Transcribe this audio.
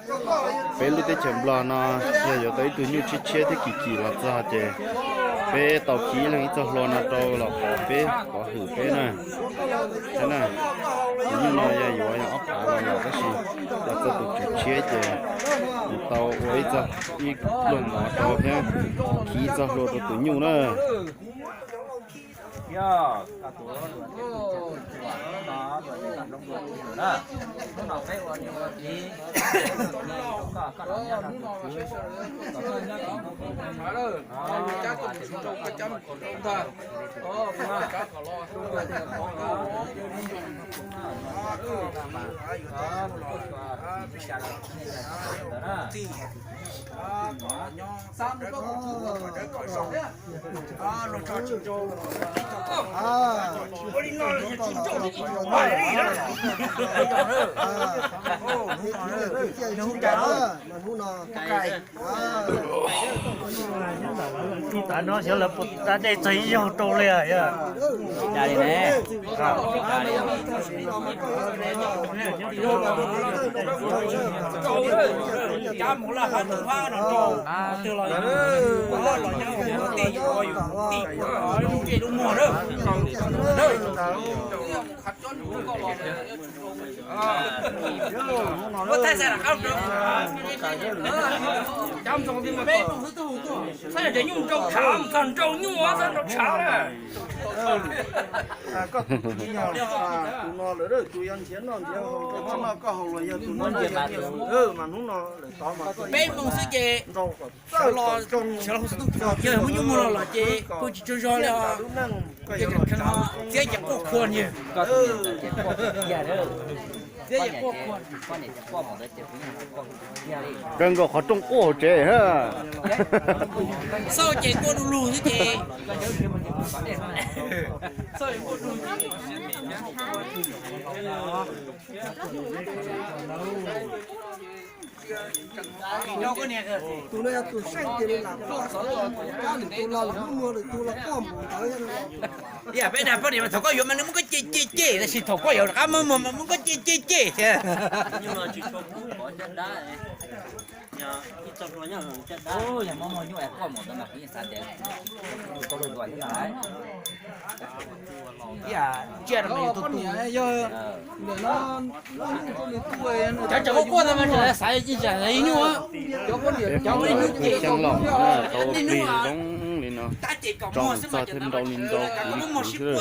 Peb lub teb chaws Nplog no yog yuav tau ib tug nyuj tshiab tshiab thiab kim kim los txog ces peb tau khi ib leeg ib txoj hlua no rau los pov peb, pov hwm peb na. Saib na, tus nyuj no yog yuav yog ob phav los lawm tab sis yog txog tus tshiab tshiab ces nws tau ua ib txoj, ib pluag mov rau thiab khi ib txoj hlua rau tus nyuj na. Hnub no xyov lawv puas da dej txog ib zaug rau li yog. Koj tus no lawm, tus yog nrhiav noj nrhiav haus, koj noj koj haus los yog tus no mas hnub no lawm tod mas peb moos xwb ces nrau kom txawj los, sawv los hu xov tooj, yog muaj nyuj muag los los ces kuj tsis tsaug zog li os. Ces tseem kheev ho txiab ces quaj khuag niag. Txiab ces quaj khuag. Kawg nkaus qhov rooj quaj hauv tsev. Xauj ces quaj du lug xwb ces. Tus no yog tus seej tias nws lam ploj xov tooj, kab lwm tus los lwm hnub muag lwm tus los quaj npaum ntawd. Peb dag poj niam mas thaum koj yuav mas nws muab koj cem cem cem, tab sis thaum koj yuav rov qab muab muag mas muab koj cem cem cem thiab. Tsiaj rau me yog ntawm no, cov tseem quaj quaj ntawd mas tseem xav ib tsam ib nyuag, cov poj niam cov ua ib hnub ces xyoo los tau plig zoo li no, tso txog thiab nrau li nrau kuv li kuv xwb.